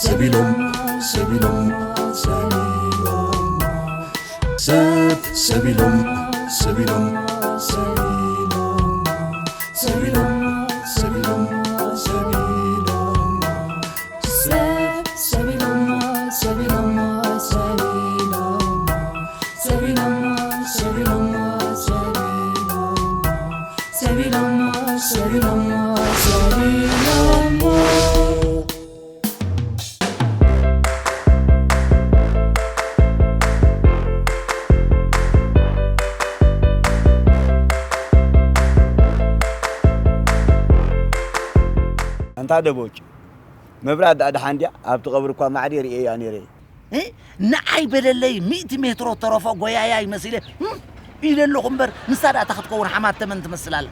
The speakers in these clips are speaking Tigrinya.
ሰቢሎም ሰቢሎም ሰቢሎም ሰብ ሰቢሎም ሰቢሎም ሰቢሎም ሰቢሎም ሰቢሎም ሰቢሎም ሰብ ሰቢሎም ሰቢሎም ሰቢሎም ሰቢሎም ሰቢሎም ሰቢሎም ሰቢሎም ሰቢሎም ሰቢሎም ኣንታ ደቦጭ፣ መብራት ደኣ ደሓን ድያ? ኣብቲ ቀብሪ እኳ ማዕረ ርእየያ ነይረ። እ? ንዓይ በለለይ፣ ሚእቲ ሜትሮ ተረፎ ጎያያይ መሲለ፣ እም፣ ኢለ ኣለኹ እምበር፣ ንሳ ደኣ እታ ክትከውን ሓማት ተመን ትመስል ኣላ።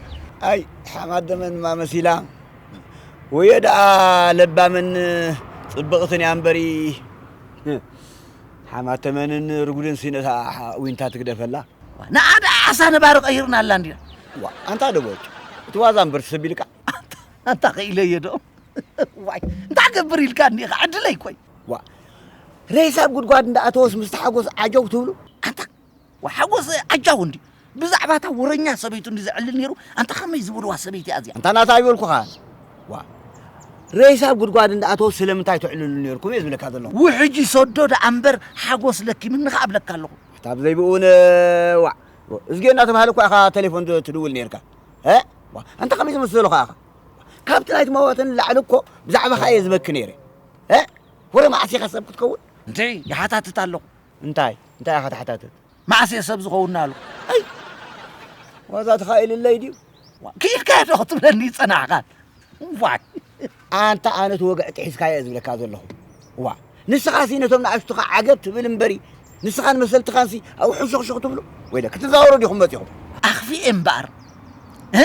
ኣይ፣ ሓማት ተመንማ መሲላ። ወዮ ደኣ ለባምን ጽብቕትን እያ እምበሪ፣ ሓማት ተመንን ርጉድን ሲ ነታ ዊንታ ትግደፈላ። ንዓ ደኣ ዓሳ ነባሪ ቀይርና ኣላ እንዲና። ዋ፣ ኣንታ ደቦጭ፣ እቲ ዋዛ እምበር ትሰቢልካ። ኣንታ፣ ኣንታ ኸኢለዮ ዶ? ዋይ፣ እንታይ ገብር ኢልካ እኒኻ? ዕድለይ ኮይ። ዋ፣ ሬሳ ኣብ ጉድጓድ እንዳኣተወስ ምስቲ ሓጎስ ዓጀው ትብሉ? ኣንታ፣ ዋ፣ ሓጎስ ዓጃው እንዲ። ብዛዕባ እታ ወረኛ ሰበይቱ እንዲ ዘዕልል ነይሩ። ኣንታ ከመይ ዝበልዋ ሰበይቲ እያ እዚኣ? ኣንታ ናታ ኣይበልኩኻ። ዋ፣ ሬሳ ኣብ ጉድጓድ እንዳኣተወስ ስለምንታይ ትዕልሉ ነይርኩም እየ ዝብለካ ዘለኹ። ውሕጂ ሰዶ ደኣ እምበር ሓጎስ ለኪምኒ ኸዓ እብለካ ኣለኹ። ኣታ ብዘይብኡ ን-፣ ዋ፣ እዝጊ እናተባህለ እኳ ኢኻ ቴሌፎን ት-፣ ትድውል ነይርካ። እ? ዋ፣ ኣንታ ከመይ ዝመስል ዘለኹ ኢኻ? ካብቲ ናይቲ መዋተኒ ላዕሊ እኮ ብዛዕባኻ እየ ዝበኪ ነይረ። እ? ወረ መዓስ ኢኻ ሰብ ክትከውን? እንተይ ይሓታትት ኣለኹ። እንታይ? እንታይ ኢኻ ትሓታትት? መዓስ እየ ሰብ ዝኸውን ኣለኹ። ኣይ! ዋዛ ተኻኢልለይ ድዩ? ዋ፣ ክኢልካዮ ዶ ክትብለኒ ይጸናሕካን? ዋይ! ኣንታ ኣነ እቲ ወግዒ ጥሒስካዮ እየ ዝብለካ ዘለኹ። ዋ፣ ንስኻሲ ነቶም ንኣሽቱኻ ዓገብ ትብል እምበሪ፣ ንስኻን መሰልትኻንሲ ኣብኡ ሕሹኽሹኽ ትብሉ? ወይለ ክትዛወሩ ዲኹም መጺኹም? ኣኽፊኤ እምበኣር። እ?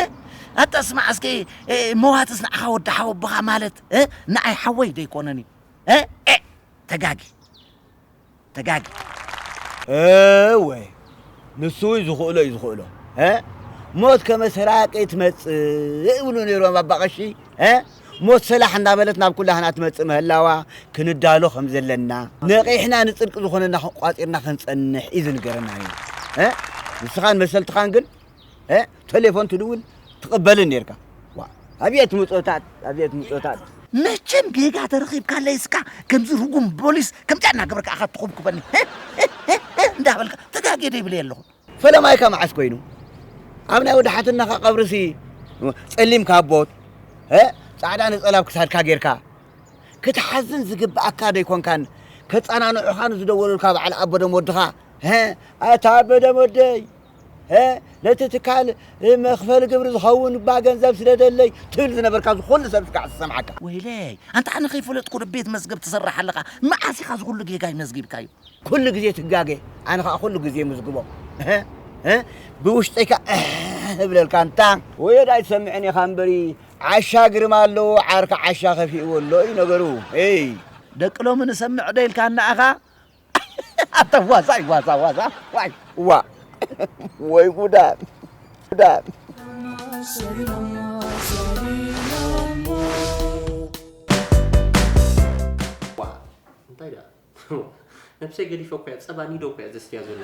ኣታ ስማዕ እስከ፣ እ፣ መዋትስ ንዓኻ ወዲ ሓወቦኻ ማለት፣ እ፣ ንኣይ ሓወይ ደይኮነን እዩ። እ? እ፣ ተጋጊ። ተጋጊ። እወ፣ ንሱ ዝኽእሎ እዩ ዝኽእሎ። እ? ሞት ከመ ሰራቂ ትመጽእ ይብሉ ነይሮም ኣባ ቀሺ። እ? ሞት ሰላሕ እናበለት ናብ ኩላህና ትመጽእ ምህላዋ ክንዳሎ ከም ዘለና፣ ነቒሕና ንጽድቂ ዝኾነና ቋጺርና ክንጸንሕ እዩ ዝንገረና ነይሩ። እ? ንስኻን መሰልትኻን ግን እ? ቴሌፎን ትድውል ትቕበልን ኔርካ። ዋ፣ ኣብየት ምጾታት፣ ኣብየት ምጾታት። መቸም ጌጋ ተረኺብካለይ እስካ፣ ከምዚ ርጉም ፖሊስ ከምዚኣ እናገበርካ ኣኻ ትኹብኩበኒ። እ? እ? እ? እ? እንዳበልካ ተጋጌ ዶ ይብለይ ኣለኹ። ፈለማይካ መዓስ ኮይኑ? ኣብ ናይ ወዲ ሓትናኻ ቀብርሲ ጸሊም ካቦት፣ እ? ጻዕዳ ነጸላ ኣብ ክሳድካ ጌርካ፣ ክትሓዝን ዝግብኣካ ዶ ኣይኮንካን? ከጸናንዑኻ ንዝደወሉልካ በዓል ኣቦ ደም ወድኻ፣ እ? ኣታ ኣቦ ደም ወደይ፣ እ፣ ነቲ ትካል፣ እ፣ መኽፈሊ ግብሪ ዝኸውን እባ ገንዘብ ስደደለይ ትብል ዝነበርካ፣ እዚ ኩሉ ሰብ ስጋዕ ዝሰምዓካ። ወይለይ፣ ኣንታ ኣነ ከይፈለጥኩ ዶ ቤት መዝገብ ትሰርሕ ኣለኻ? መዓስ ኢኻ እዚ ኩሉ ጌጋይ መዝጊብካዮ? ኩሉ ግዜ ትጋገ፣ ኣነ ኸኣ ኩሉ ግዜ ምዝግቦ። እህ፣ እ፣ ብውሽጠይ ከኣ እህ እብለልካ፣ እንታ ወዮ ዳኣ ኣይትሰምዕን ኢኻ እምበሪ፣ ዓሻ ግርማ ኣለዎ፣ ዓርካ ዓሻ ከፊእዎ ኣሎ እዩ ነገሩ። ኤይ። ደቂ ሎሚ ንሰምዕ ዶ ኢልካ ንኣኻ? ኣታ ዋዛ እዩ፣ ዋዛ፣ ዋዛ። ዋይ። ዋ። ወይ ጉዳት። ጉዳት። ዋ። እንታይ ደኣ? ነብሰይ ገዲፈ እኮ እያ፣ ጸባ ኒዶ እኮ እያ ዘስትያ ዘላ።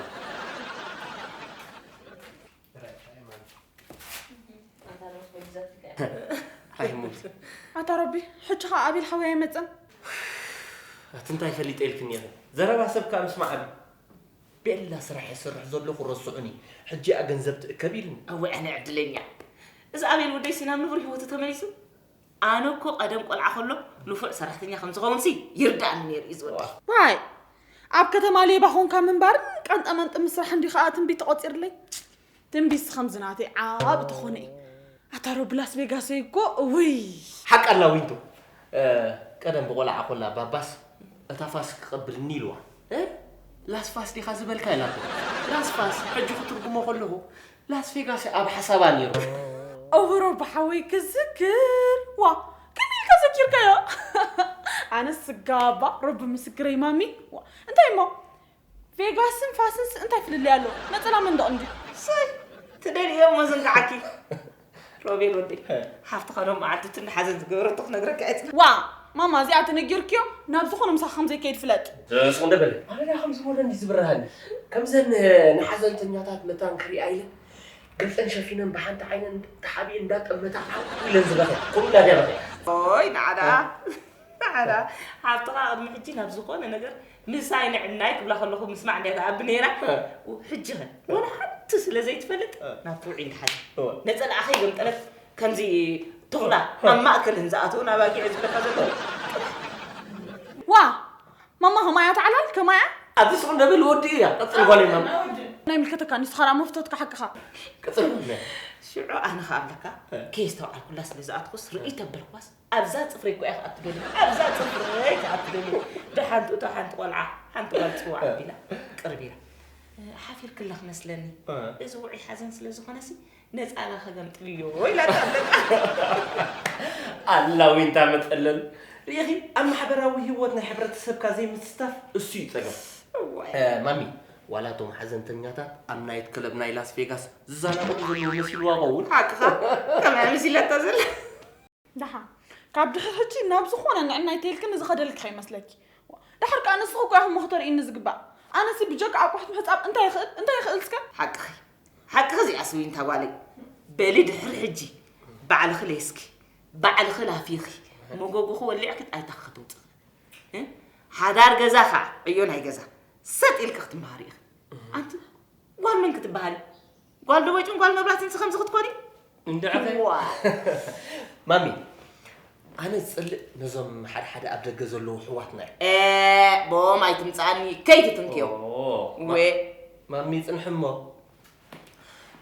ኣታ ረቢ፣ ሕጂ ኸኣ ኣቤል ሓወይ ኣይመጸን? ኣቲ እንታይ ፈሊጠ ኢልክኒ ኢኺ? ዘረባ ሰብ ከኣ ምስማዕ ኣቢ። ቤላ ስራሕ እየ ዝሰርሕ ዘለኹ ረስዑኒ። ሕጂ እያ ገንዘብ ትእከብ ኢልኒ። እወ፣ ኣነ ዕድለኛ። እዚ ኣቤል ወደይ ሲና ንቡር ህይወቱ ተመሊሱ። ኣነ እኮ ቀደም ቆልዓ ከሎ ንፉዕ ሰራሕተኛ ከም ዝኸውንሲ ይርድኣኒ ነይሩ እዩ ዝወደይ። ዋይ፣ ኣብ ከተማ ሌባ ኾንካ ምንባርን ቀንጠመንጢ ምስራሕን ድዩ ኸኣ ትንቢት ተቖጺርለይ? ትንቢትሲ ከምዚ ናተይ ዓቢ ተኾነ እዩ። ኣታ ዶ ብላስ ቬጋስ እኮ፣ ውይ። ሓቂ ኣላ ዊንቶ። እ፣ ቀደም ብቆልዓ ኮላ ባባስ እታ ፋስ ክቐብልኒ ኢልዋ። እ? ላስ ፋስ ዲኻ ዝበልካ ኢላቶ። ላስ ፋስ፣ ሕጂ ክትርጉሞ ከለኹ፣ ላስ ቬጋስ ኣብ ሓሳባ ነይሩ። እውሮ ብሓወይ ክዝክር። ዋ፣ ከመይ ኢልካ ዘኪርካዮ? ኣነስ ስጋባ፣ ረቢ ምስክረይ ማሚ። ዋ፣ እንታይ እሞ? ቬጋስን ፋስንስ እንታይ ፍልልይ ኣለዎ? ነጸላ መንደቕ እንድዩ። ሰይ፣ ትደልዮ እሞ ዝንጋዓኪ። ሮቤል ወደይ፣ ሀ። ሓፍትኻ ሎም መዓልቲ እቲ ንሓዘን ዝገበረቶ ክነግረካ እየ ጽናሕ። ዋ፣ ማማ፣ እዚኣ ተነጊርክዮ ናብ ዝኾነ ምሳኻ ከም ዘይከይድ ፍለጥ። ስቕ እንደ በለ። ኣነ ዳ ከምዚ ወደ እንዲ ዝብርሃኒ። ከምዘን ንሓዘንተኛታት መታን ክሪኣ ኢለ ገጸን ሸፊነን ብሓንቲ ዓይነን ተሓቢኤን እንዳጠመታ ዓው ኢለን ዝበኸ። ኩሉ እንዳበኸ። ኦይ፣ ንዓዳ። ንዓዳ። ሓብትኻ ቅድሚ ሕጂ ናብ ዝኾነ ነገር ምሳይ ንዕናይ ክብላ ከለኹ ምስማዕ እንድያ ትኣቢ ነይራ። ሕጂ ኸ ወላ ሓንቲ ስለ ዘይትፈልጥ ናብ ትውዒ እንዳሓዘ። ነጸላኣ ከይገምጠለት ከምዚ ቶኽላ ኣብ ማእከለን ዝኣተወን ኣባጊዕ ዝብለካ ዘሎ። ዋ! ማማ ከማያ ተዓላል ከማያ? ኣብዚ ስቕ እንደ በል ወዲ እያ። ቀጽል ጓለይ ማማ። ናይ ምልከተካ ንስኻ ደኣ መፍቶትካ ሓቅኻ። ቀጽል ጓለይ። ሽዑ ኣነ ኸኣ ኣብለካ ከየስተውዓልኩላ ስለ ዝኣትኩስ ርእይ ተበልኳስ ኣብዛ ጽፍረይ እኮ እያ ክኣቱ ደልየ። ኣብዛ ጽፍረይ ክኣቱ ደልየ። ደሓን ትእቶ ሓንቲ ቆልዓ፣ ሓንቲ ጓል ጽዋዕ ኣቢላ ቅርብ ኢላ። ሓፊርክላ ክመስለኒ። እዚ ውዑይ ሓዘን ስለ ዝኾነሲ ነጻላ ከገምጥል እዮ ኢላታ ኣለካ። ኣላ ዊንታ መጸለል። ርኢኺ፣ ኣብ ማሕበራዊ ህይወት ናይ ሕብረተሰብካ ዘይምስታፍ እሱ እዩ ጸገም። እዋይ። እ፣ ማሚ፣ ዋላ እቶም ሓዘንተኛታት ኣብ ናይት ክለብ ናይ ላስ ቬጋስ ዝዛናግዑ ዘለዉ መሲልዋ ኸውን። ሓቅኻ፣ ከመይ መሲለታ ዘላ? ደሓን፣ ካብ ድሕሪ ሕጂ ናብ ዝኾነ ንዕናይ ተይልክኒ ዝኸደልኪ ከይመስለኪ። ደሓር ከኣ ንስኺ እኮ ኢኺ እሞ ክተርእይኒ ዝግባእ። ኣነሲ ብጀካ ኣቑሑት ምሕጻብ እንታይ ይኽእል? እንታይ ይኽእል እስከ? ሓቅኺ። ሓቅኺ እዚኣ ስዊንታ ጓለይ። በሊ ድሕሪ ሕጂ ባዕልኺ ሌስኪ፣ ባዕልኺ ላፊኺ፣ መጎጎኺ ወሊዕኪ ጣይታኺ ክትውፅኢ። እ? ሓዳር ገዛ ኸዓ ዕዮ ናይ ገዛ ሰጥ ኢልኪ ክትመሃሪ ኢኺ። ኣንቲ ጓል መን ክትበሃሊ? ጓል ደቦጭን ጓል መብራህትን ከምዚ ክትኮኒ? እንድዒ ኸ? ዋ። ማሚ፣ ኣነ ዝጸልእ ነዞም ሓደ ሓደ ኣብ ደገ ዘለዉ ኣሕዋትና እዩ። እ፣ ብኦም ኣይትምጽኣኒ፣ ከይትትንክዮም። ኦ፣ ማ-፣ ወ- ማሚ ጽንሒ እሞ፣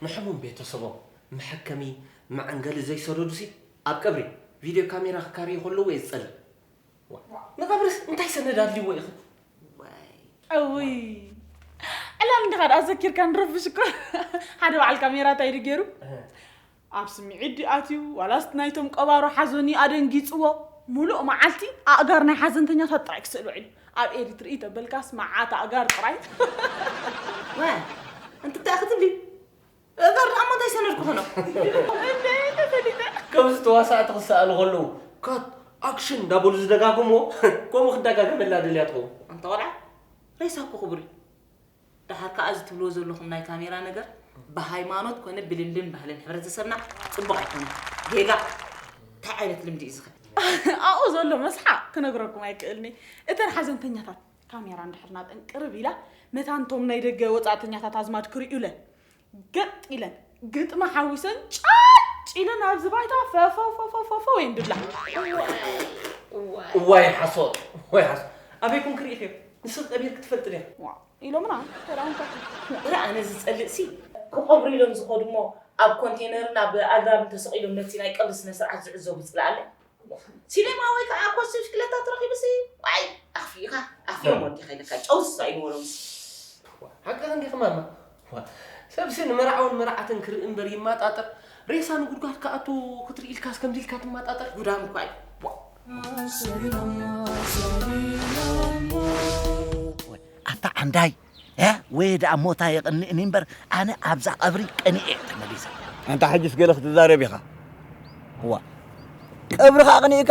ንሕሙም ቤተሰቦም መሐከሚ መዐንገሊ ዘይሰደዱሲ ኣብ ቀብሪ ቪድዮ ካሜራ ክካረዩ ከለዉ እየ ዝጸልእ። ዋ፣ ንቐብርስ እንታይ ሰነድ ኣድልይዎ ኢኺ? ዋይ። እውይ። ዕላል እንዲኻ ደኣ ዘኪርካ ንረብሽ እኮ። ሓደ በዓል ካሜራ እንታይ ኢሉ ገይሩ? እህ። ኣብ ስምዒት ድዩ ኣትዩ፣ ዋላስ ናይቶም ቀባሮ ሓዘን እዩ ኣደንጊጽዎ? ሙሉእ መዓልቲ ኣእጋር ናይ ሓዘንተኛታት ጥራይ ክስእል ውዒሉ። ኣብ ኤዲት ርኢ ተበልካስ መዓት ኣእጋር ጥራይ። ዋይ፣ እንትታይ ክትብሊ? እበር ደኣ እሞ እንታይ ሰነድ ክኾኖ? እንደ ተፈሊጠ። ከምዚ ተዋሳእቲ ክሰኣሉ ከለዉ፣ ካት፣ ኣክሽን እንዳበሉ ዝደጋግምዎ፣ ከምኡ ክደጋገመላ ደልያ ትኸውን። ኣንታ ቆልዓ፣ ሬሳ እኮ ክቡር እዩ። ደሓር ከኣ እዚ ትብልዎ ዘለኹም ናይ ካሜራ ነገር፣ ብሃይማኖት ኮነ ብልምድን ባህልን ሕብረተሰብና ጽቡቕ ኣይኮነን። ጌጋ፣ እንታይ ዓይነት ልምዲ እዩ ዝኸ? ኣብኡ ዘሎ መስሓቕ ክነግረኩም ኣይክእልኒ። እተን ሓዘንተኛታት ካሜራ እንድሕር ናተን ቅርብ ኢላ፣ መታን እቶም ናይ ደገ ወጻእተኛታት ኣዝማድ ክርእዩለን፣ ገጥ ኢለን፣ ግጥሚ ሓዊሰን ጫጭ ኢለን ኣብዚ ባይታ ፈፈው ፈፈው ፈፈው እየን ድብላ። እዋይ ሓሶት፣ እዋይ ሓሶት። ኣበይ ኮንኪ ርኢኽዮ? ንስኺ ቀቢርኪ ትፈልጢ ዲኺ? ዋ፣ ኢሎምና፣ ተዳውንካ። እረ ኣነ ዝጸልእሲ፣ ክቐብሩ ኢሎም ዝኸዱ እሞ ኣብ ኮንቴነርን ኣብ ኣግራብን ተሰቒሎም ነቲ ናይ ቀብሪ ስነ ስርዓት ዝዕዘቡ ጽላለ። ሲኔማ ወይ ከዓ ኮርስ ብሽክለታ ተረኺቡሲ፣ ዋይ፣ ኣኽፊእኻ፣ ኣኽፊኦም ወዲኻ ኢለካ፣ ጨውስ ኣይንበሎምሲ። ሓቅኺ እንዲኺ ማማ። ዋ፣ ሰብሲ ንመርዓውን መርዓትን ክርኢ እምበር ይመጣጠር፣ ሬሳ ንጉድጓድ ክኣቱ ክትርኢ ኢልካስ ከምዚ ኢልካ ትመጣጠር? ጉዳም እኳ እዩ። ዋ። ኣታ ዓንዳይ፣ እ፣ ወይ ደኣ ሞታ የቕንእኒ እምበር፣ ኣነ ኣብዛ ቀብሪ ቀኒኤ እየ ተመሊሰ። ኣንታ ሕጅስ ገለ ክትዛረብ ኢኻ። እዋ፣ ቀብሪ ኸኣ ኣቕኒእካ?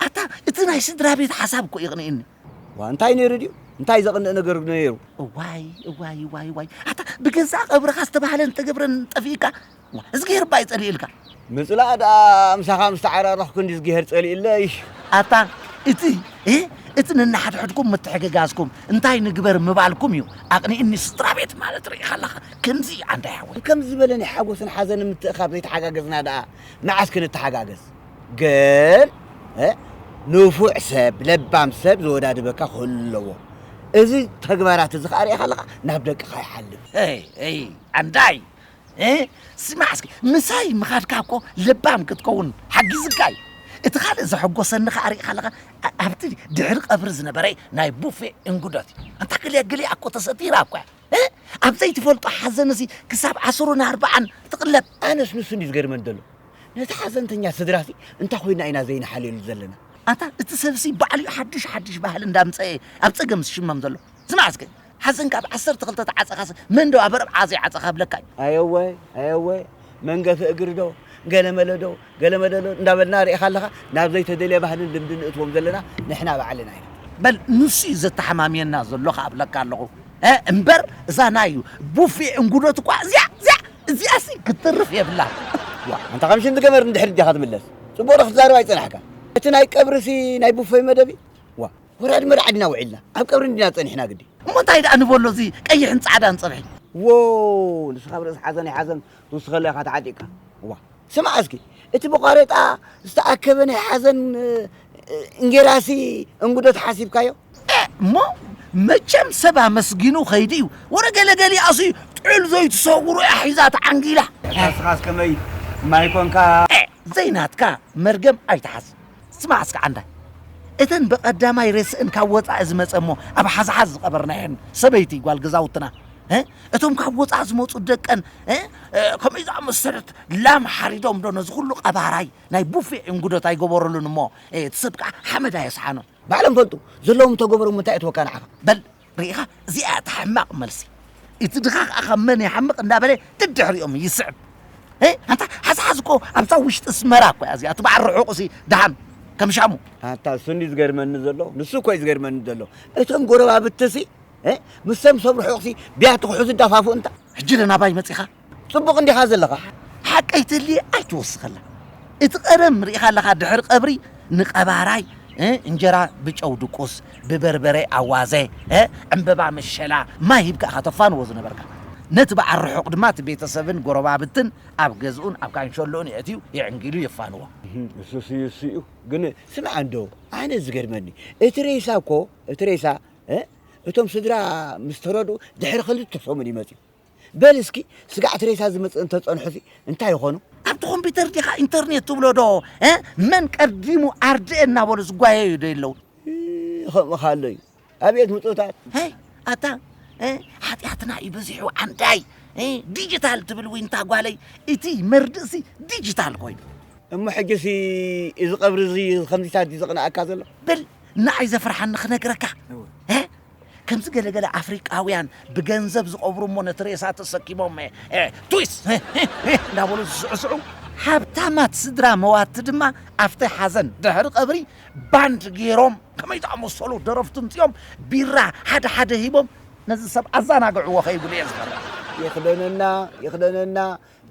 ኣታ፣ እቲ ናይ ስድራ ቤት ሓሳብ እኮ የቕንእኒ። ዋ፣ እንታይ ነይሩ ድዩ? እንታይ ዘቕንእ ነገር ነይሩ? እዋይ፣ እዋይ፣ እዋይ፣ እዋይ። ኣታ፣ ብገዛእ ቀብርኻ ዝተባህለን ዝተገብረን ጠፊእካ? ዋ፣ እዝግሄር እባ ይጸልእልካ። ምጽላእ ደኣ ምሳኻ ምስ ተዓራረኽኩ እንዲ እዝግሄር ጸሊእለይ። ኣታ፣ እቲ፣ እ፣ እቲ ነንሓድሕድኩም ምትሕግጋዝኩም፣ እንታይ ንግበር ምባልኩም እዩ። ኣቕኒእኒ ስድራ ቤት ማለት ርኢኻ ኣለኻ። ከምዚ እዩ ዓንዳይ ሓወይ። ከምዚ ዝበለ ናይ ሓጎስን ሓዘንን ምትእኻብ ዘይተሓጋገዝና ደኣ መዓስ ክንተሓጋገዝ? ግን፣ እ፣ ንፉዕ ሰብ፣ ለባም ሰብ ዝወዳድበካ ክህሉ ኣለዎ። እዚ ተግባራት እዚ ኸኣ ርኢኻ ኣለኻ፣ ናብ ደቅኻ ይሓልፍ። እይ፣ እይ፣ ዓንዳይ። እ? ስማዕ እስኪ፣ ምሳይ ምኻድካ እኮ ለባም ክትከውን ሓጊዝካ እዩ። እቲ ካልእ ዘሐጎሰኒ ኸኣ ርኢኻ ኣለኻ፣ ኣ-፣ ኣብቲ ድሕሪ ቀብሪ ዝነበረ ናይ ቡፌ እንግዶት እዩ። ኣንታ ገሊኣ ገሊኣ እኮ ተሰቲራ እኮ እያ። እ? ኣብ ዘይትፈልጦ ሓዘንሲ ክሳብ ዓሰርተ ኣርባዕተ ትቕለብ። ኣነስ ንሱ እንድዩ ዝገርመኒ ዘሎ። ነቲ ሓዘንተኛ ስድራሲ እንታይ ኮይንና ኢና ዘይንሓልየሉ ዘለና? ኣታ እቲ ሰብሲ ባዕሉ እዩ ሓድሽ ሓድሽ ባህሊ እንዳምጸኤ ኣብ ጸገም ዝሽመም ዘሎ። ስማዕ እስከ፣ ሓዘንካ ኣብ ዓሰርተ ክልተ ተዓጸኻስ መን ዶ ኣብ ኣርብዓ ዘይዓጸኻ ኣብለካ እዩ? ኣየወ፣ ኣየወ፣ መንገፊ እግሪ ዶ፣ ገለ መለዶ ገለ መለዶ እንዳበልና ርኢኻ ኣለኻ ናብ ዘይተደልየ ባህልን ልምድን ንእትዎም ዘለና ንሕና ባዕልና ኢና። በል ንሱ እዩ ዘተሓማምየና ዘሎ ከኣብለካ ኣለኹ። እ፣ እምበር እዛ ናይ ቡፌ እንጉዶት እኳ እዚኣ እዚኣ እዚኣሲ ክትተርፍ የብላን። ዋ፣ ኣንታ ከም ሽንቲ ገመድ እንድሕር ዲኻ ትምለስ? ጽቡቕ ዶ ክትዛረብ ኣይጸናሕካ? እቲ ናይ ቀብርሲ ናይ ቡፌ መደብ እዩ። ዋ፣ ወራድ መርዓ ዲና ውዒልና ኣብ ቀብሪ እንዲና ጸኒሕና ግዲ። እሞ እንታይ ደኣ ንበሎ እዚ ቀይሕን ጻዕዳን ጸብሒ? ዎ፣ ንስኻ ኣብ ርእሲ ሓዘን ኣይሓዘን ትውስኸለ ኢኻ ተዓጢቕካ። ዋ፣ ስማዕ እስኪ፣ እቲ ብቋሬጣ ዝተኣከበ ናይ ሓዘን፣ እ፣ እንጌራሲ እንጉዶት ሓሲብካዮ? እ፣ እሞ መቸም ሰብ ኣመስጊኑ ኸይዱ እዩ። ወረ ገለገሊኣሱ እዩ ጥዑል ዘይትሰውሮ እያ ሒዛ ተዓንጊላ። ኣታ ንስኻስ ከመይ ማይ ኮንካ? እ፣ ዘይናትካ መርገም ኣይትሓዝ። ስማዕ እስከ ዓንዳይ፣ እተን ብቐዳማይ ሬስእን ካብ ወጻኢ ዝመጸ እሞ ኣብ ሓዝሓዝ ዝቐበርናየን ሰበይቲ ጓል ገዛውትና፣ እ፣ እቶም ካብ ወጻኢ ዝመጹ ደቀን፣ እ፣ እ፣ ከመይ ዝኣመሰለት ላም ሓሪዶም ዶ ነዚ ኩሉ ቀባራይ ናይ ቡፌ እንጉዶት ኣይገበረሉን እሞ፣ እ፣ እቲ ሰብ ከዓ ሓመድ ኣየስሓኖን። ባዕሎም ፈልጡ ዘለዎም እንተገበሩ እንታይ እትወካ ንዓኻ? በል ርኢኻ፣ እዚኣ እያ እታ ሕማቕ መልሲ። እቲ ድኻ ከኣ ካብ መን ይሓምቕ እንዳበለ ደድሕሪኦም ይስዕብ። እ፣ ኣንታ ሓዝሓዝ እኮ ኣብዛ ውሽጢ ኣስመራ እኮ እያ እዚኣ፣ እቲ በዓል ርሑቕ ሲ ደሓን ከም ሻሙ። ኣንታ እሱ እንዲ ዝገርመኒ ዘሎ፣ ንሱ እኮ እዩ ዝገርመኒ ዘሎ። እቶም ጎረባብቲ ሲ፣ እ፣ ምስቶም ሰብ ርሑቕ ሲ ብያቲ ክሑዝ እንዳፋፉ እንታ። ሕጂ ለ ናባይ መጺኻ? ጽቡቕ እንዲኻ ዘለኻ። ሓቀይ ትልየ ኣይትወስኸላ። እቲ ቀደም ርኢኻ ኣለኻ፣ ድሕሪ ቀብሪ ንቐባራይ፣ እ፣ እንጀራ ብጨው ድቁስ፣ ብበርበረ ኣዋዘ፣ እ፣ ዕምበባ መሸላ፣ ማይ ሂብካ ኢኻ ተፋንዎ ዝነበርካ። ነቲ በዓል ርሑቕ ድማ እቲ ቤተሰብን ጎረባብትን ኣብ ገዝኡን ኣብ ካንሸሎኡን የእትዩ የዕንጊሉ የፋንዎ። እህም፣ እሱ እሱ እዩ፣ እሱ እዩ። ግን ስምዓ እንዶ፣ ኣነ ዝገርመኒ፣ እቲ ሬሳ እኮ፣ እቲ ሬሳ፣ እ፣ እቶም ስድራ ምስ ተረድኡ ድሕሪ ክልተ ሰሙን እዩ መጺኡ። በል እስኪ ስጋዕ እቲ ሬሳ ዝመጽእ እንተጸንሑሲ እንታይ ይኾኑ? ኣብቲ ኮምፒተር ዲኻ ኢንተርኔት ትብሎ ዶ? እ? መን ቀዲሙ ኣርድኤ እናበሉ ዝጓየዩ ዶ የለዉ? እ፣ ከምኡ ካሎ እዩ። ኣቤት ምጽኡታት። ሄይ፣ ኣታ፣ እ፣ ሓጢኣትና እዩ በዚሑ ዓንዳይ። እ፣ ዲጂታል ትብል ዊንታ ጓለይ፣ እቲ መርድእሲ ዲጂታል ኮይኑ። እሞ ሕጂሲ እዚ ቀብሪ እዚ ከምዚታት ድዩ ዘቕንኣካ ዘሎ? በል ንዓይ ዘፍርሓኒ ክነግረካ። እወ። እ? ከምዚ ገለገለ ኣፍሪቃውያን ብገንዘብ ዝቐብሩ እሞ ነቲ ሬሳ ተሰኪሞም፣ እ፣ እ፣ ትዊስ፣ እ፣ እ፣ እ፣ እንዳበሉ ዝስዕስዑ፣ ሃብታማት ስድራ መዋቲ ድማ ኣብቲ ሓዘን ድሕሪ ቀብሪ ባንድ ገይሮም ከመይ ዝኣመሰሉ ደረፍቲ ምፅዮም ቢራ ሓደ ሓደ ሂቦም ነዚ ሰብ ኣዘናግዕዎ ከይብሉ እየ ዝፈርሕ። ይኽደነና፣ ይኽደነና፣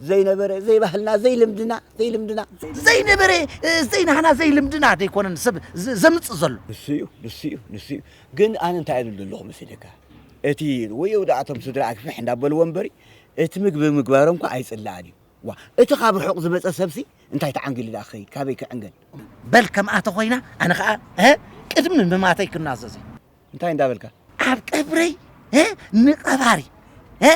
ዘይነበረ፣ ዘይባህልና፣ ዘይልምድና፣ ዘይልምድና። ዘይነበረ፣ እ፣ ዘይናህና፣ ዘይልምድና ደይኮነን ሰብ ዝ-፣ ዘምጽእ ዘሎ። ንሱ እዩ፣ ንሱ እዩ፣ ንሱ እዩ። ግን ኣነ እንታይ እብል ዘለኹ መሲለካ? እቲ ወየው ደኣቶም ስድራ ኣግፍሕ እንዳበልዎ እምበሪ፣ እቲ ምግቢ ምግባሮም እኳ ኣይጽላእን እዩ። ዋ፣ እቲ ካብ ርሑቕ ዝመጸ ሰብሲ እንታይ ተዓንጊሉ ደኣ ክኸይድ? ካበይ ክዕንገል? በል ከምኣ ተኾይና፣ ኣነ ኸኣ፣ እ፣ ቅድሚ ምማተይ ክናዘዝ እየ። እንታይ እንዳበልካ? ኣብ ቀብረይ፣ እ፣ ንቐባሪ፣ እ፣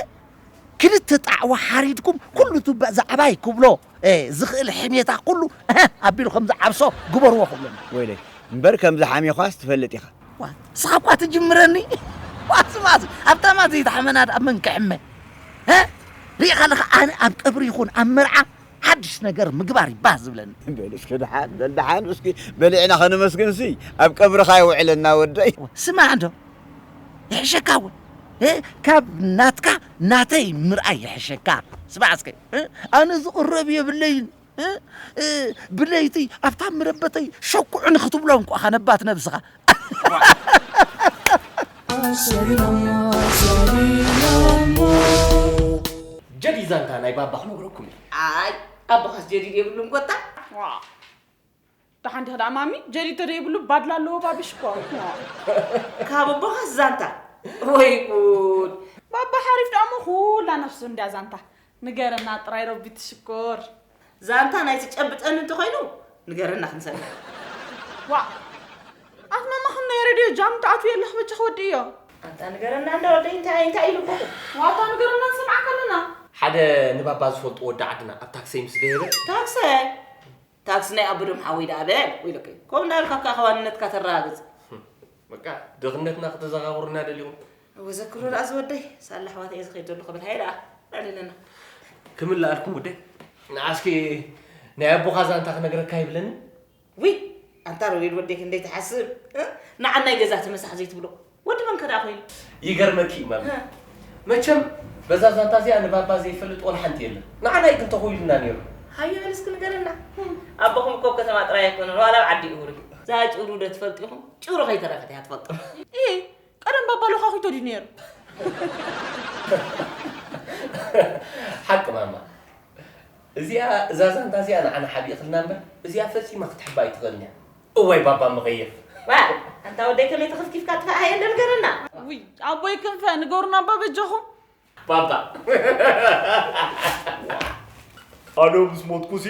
ክልተ ጣዕዋ ሓሪድኩም ኩሉ ቱባ ዛዕባይ ክብሎ፣ እ፣ ዝኽእል ሕሜታ ኩሉ፣ እ፣ ኣቢሉ ከም ዝዓብሶ ግበርዎ ክብለኒ። ወይለይ፣ እምበር ከም ዝሓሜኳስ ትፈልጥ ኢኻ። ዋ፣ ንስኻ እኳ ትጅምረኒ። ዋ፣ ስማ፣ ኣብታ ማት ዘይትሓመና ደኣ መን ክሕመ? እ? ርኢኻ ኣለኻ፣ ኣነ ኣብ ቀብሪ ይኹን ኣብ መርዓ ሓድሽ ነገር ምግባር ይባህ ዝብለኒ። በል እስኪ ደሓን፣ በል ደሓን፣ እስኪ በሊዕና ከነመስግንሲ፣ ኣብ ቀብርኻ የውዕለና ወደይ። ስማዕ እንዶ፣ ይሕሸካ እውን፣ እ፣ ካብ ናትካ ናተይ ምርኣይ ይሕሸካ። ስማዕ እስከ፣ እ፣ ኣነ ዝቕረብ የብለይን፣ እ፣ እ፣ ብለይቲ ኣብታ መረበተይ ሸኩዑኒ ክትብሎም እኳ ነባት ነብስኻ። ኣሰሪሮሞ፣ ኣሰሪሮሞ። ጀዲድ ዛንታ ናይ ባባ ክነግረኩም እዩ። ኣይ፣ ኣቦኻስ ጀዲድ የብሉን ኮታ። ዋ። ደሓን ዲኻ ደኣ ማሚ? ጀዲድ ተደይብሉ ባድላ ኣለዎ ባብሽ እኮ። ካብ ኣቦኻስ ዛንታ። ወይ ጉድ። ባባ ሓሪፍ ደኣ እሞ ኩላ ነፍሱ እንድያ ዛንታ። ንገረና ጥራይ ረቢ ትሽኮር። ዛንታ ናይ ትጨብጠኒ እንተኾይኑ ንገረና ክንሰምዕ። ዋ፣ ኣቲ ማማ፣ ከም ናይ ሬድዮ ጃም ትኣትዊ የለኽ፣ በጃኺ ወድእዮ። ኣንታ ንገረና እንዳ ወደይ፣ እንታይ፣ እንታይ ኢሉ እኮ? ዋታ ንገረና፣ ንሰምዓካ ኣለና። ሓደ ንባባ ዝፈልጦ ወዲ ዓድና ኣብ ታክሰይ ምስ ደየበ። ታክሰ? ታክሲ ናይ ኣቦዶም ሓወይ ደኣ በል፣ ወይለከ። ከምኡ እንዳበልካ እኮ ኣኸዋንነትካ ተረጋግጽ። በቃ፣ ድኽነትና ክተዘኻኽሩና ደሊኹም? እወ፣ ዘክሮ ደኣ ዝወደይ፣ ሳላ ኣሕዋተይ እየ ዝኸይድ ዘለኹ፣ በል፣ ሃየ ደኣ፣ ልዕል ኢለና። ክምልኣልኩም ወደይ። ንዓስኪ ናይ ኣቦኻ ዛንታ ክነግረካ ይብለኒ። ውይ፣ ኣንታ ሮቤል ወደይ ክንደይ ትሓስብ፣ እ? ንዓናይ ገዛ ትመሳሕ ዘይትብሎ። ወዲ መን ከ ደኣ ኮይኑ? ይገርመኪ እዩ ማሚ። እ። መቸም በዛ ዛንታ እዚኣ ንባባ ዘይፈልጥ ወላ ሓንቲ የለን። ንዓናይ ግን ተኾይሉና ነይሩ። ሃየ በል እስኪ ንገረና። ኣቦኹም እኮ ኣብ ከተማ ጥራይ ኣይኮነን፣ ዋላ ኣብ ዓዲ እዩ ርግእ። እዛ ጭሩ ዶ ትፈልጡ ኢኹም? ጭሩ ከይተረፈት እያ ትፈልጦ። እይ፣ ቀደም ባባ ሎኻኺቶ ድዩ ነይሩ? ሓቂ ማማ። እዚኣ፣ እዛ ዛንታ እዚኣ ንዓና ሓቢእኽልና እምበር፣ እዚኣ ፈጺማ ክትሕባ ኣይትኽእልን እያ። እዋይ ባባ መቐየፍ። ዋ፣ ኣንታ ወደይ ከመይ ተኸፍኪፍካ ጥፋእ ሃየ እንደ ንገረና። ውይ፣ ኣቦይ ክንፈ ንገሩና እባ በጃኹም። ባባ። ኣነ ምስ ሞትኩሲ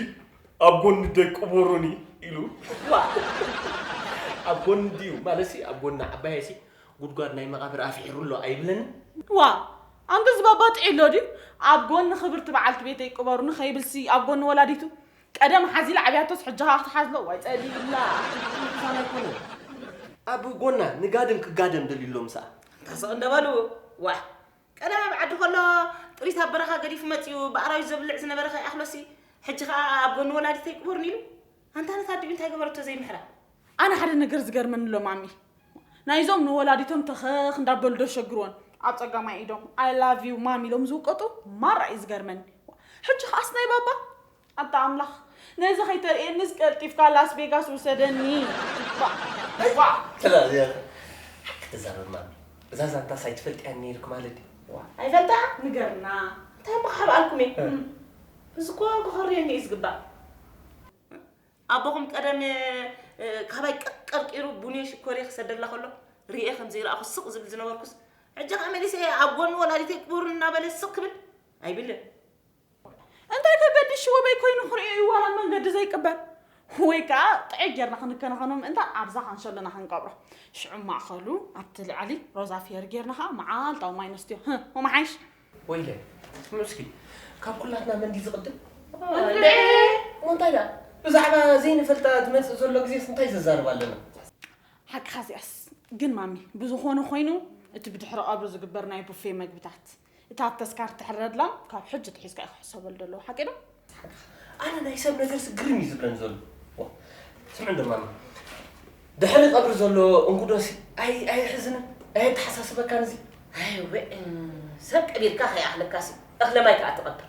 ኣብ ጎኒ ደይ ቅበሩኒ ኢሉ። ዋ። ኣብ ጎኒ ድዩ? ማለትሲ ኣብ ጎኒ ዓባየሲ ጉድጓድ ናይ መቓብር ኣፍሒሩ ኣሎ ኣይብለንን? ዋ፣ ኣንተ እዚ ባባ ጥዒ ኣሎ ድዩ? ኣብ ጎኒ ክብርቲ በዓልቲ ቤተይ ቅበሩኒ ከይብልሲ ኣብ ጎኒ ወላዲቱ ቀደም ሓዚላ ዓብያቶስ ሕጂ ኸኣ ክትሓዝሎ? ዋይ ጸሊእላ። ምሳና ኣይኮነን። ኣብ ጎና ንጋድም ክጋደም ደልዩ ኣሎ ምስኣ። እንታይ ስቕ እንደ በሉ? ዋ። ቀደም ኣብ ዓዲ ከሎ ጥሪት ኣብ በረኻ ገዲፉ መጺኡ ብኣራዊት ዘብልዕ ዝነበረ ከይኣኽሎሲ፣ ሕጂ ኸኣ ኣብ ጎኒ ወላዲተይ ቅበሩኒ ኢሉ? ኣንታ ነታ ኣዲኡ እንታይ ገበረቶ ዘይምሕራ? ኣነ ሓደ ነገር ዝገርመኒ ኣሎ ማሚ። ናይዞም ንወላዲቶም ተኸኽ እንዳበሉ ዶ ሸግርዎን ኣብ ጸጋማይ ኢዶም I love you ማሚ ኢሎም ዝውቀጡ ማራ እዩ ዝገርመኒ። ሕጂ ኸኣስ ናይ ባባ? ኣታ ኣምላኽ፣ ነዚ ከይተርእየኒስ ቀልጢፍካ ላስ ቬጋስ ውሰደኒ። ባ፣ ባ። ትላ-፣ ሓቂ ትዛረብ ማሚ። እዛ ዛንታስ ኣይትፈልጥያን ነይርክ ማለት ድዩ? ዋ፣ ኣይፈልጣ? ንገርና። እንታይ እሞ ክሓብኣልኩም እየ? እ። እዚ እኮ ክኸርየኒ እዩ ዝግባእ። ኣቦኹም ቀደም፣ እ፣ ካባይ ቀርቂሩ ቡኔ ሽኮርየ ክሰደላ ከሎ ርእየ ከም ዘይረኣኹ ስቕ ዝብል ዝነበርኩስ፣ ሕጂ ኸኣ መሊሰ ኣብ ጎኒ ወላዲተይ ቅበሩኒ እናበለ ስቕ ክብል ኣይብልን። እንታይ ከገድሽዎ በይ ኮይኑ ክርእዮ እዩ ዋላ መንገዲ ዘይቅበር? ወይ ከኣ ጥዑይ ጌርና ክንከናኸኖ ምእንታን ኣብዛ ካንሸሎና ክንቀብሮ። ሽዑ ማእከሉ ኣብቲ ልዕሊ ሮዛ ፌር ጌርና ከኣ መዓልታዊ ማይ ነስትዮ። ህም፣ ወመሓይሽ። ወይለ፣ ስምዑ እስኪ፣ ካብ ኩላትና መን ድዩ ዝቕድም? እንዴ! እሞ እንታይ ደኣ? ብዛዕባ ዘይንፈልጣ ዝመጽእ ዘሎ ግዜስ እንታይ ዘዛርብ ኣለና? ሓቅኻ እዚኣስ። ግን ማሚ፣ ብዝኾነ ኮይኑ እቲ ብድሕሪ ቀብሪ ዝግበር ናይ ቡፌ መግብታት፣ እታ ኣብ ተስካር ትሕረድላ ካብ ሕጂ ኣትሒዝካ እዩ ክሕሰበሉ ዘለዎ፣ ሓቂ ዶ? ኣነ ናይ ሰብ ነገርስ ግርም እዩ ዝብለኒ ዘሎ። ዋ፣ ስምዒ እንዶ ማማ፣ ድሕሪ ቀብሪ ዘሎ እንጉዶሲ ኣይ-፣ ኣየሕዝንን? ኣየተሓሳስበካን እዚ? ኣይ፣ ወ-፣ ሰብ ቀቢርካ ከይኣኽለካሲ እኽለ ማይ ከኣ ትቐብር።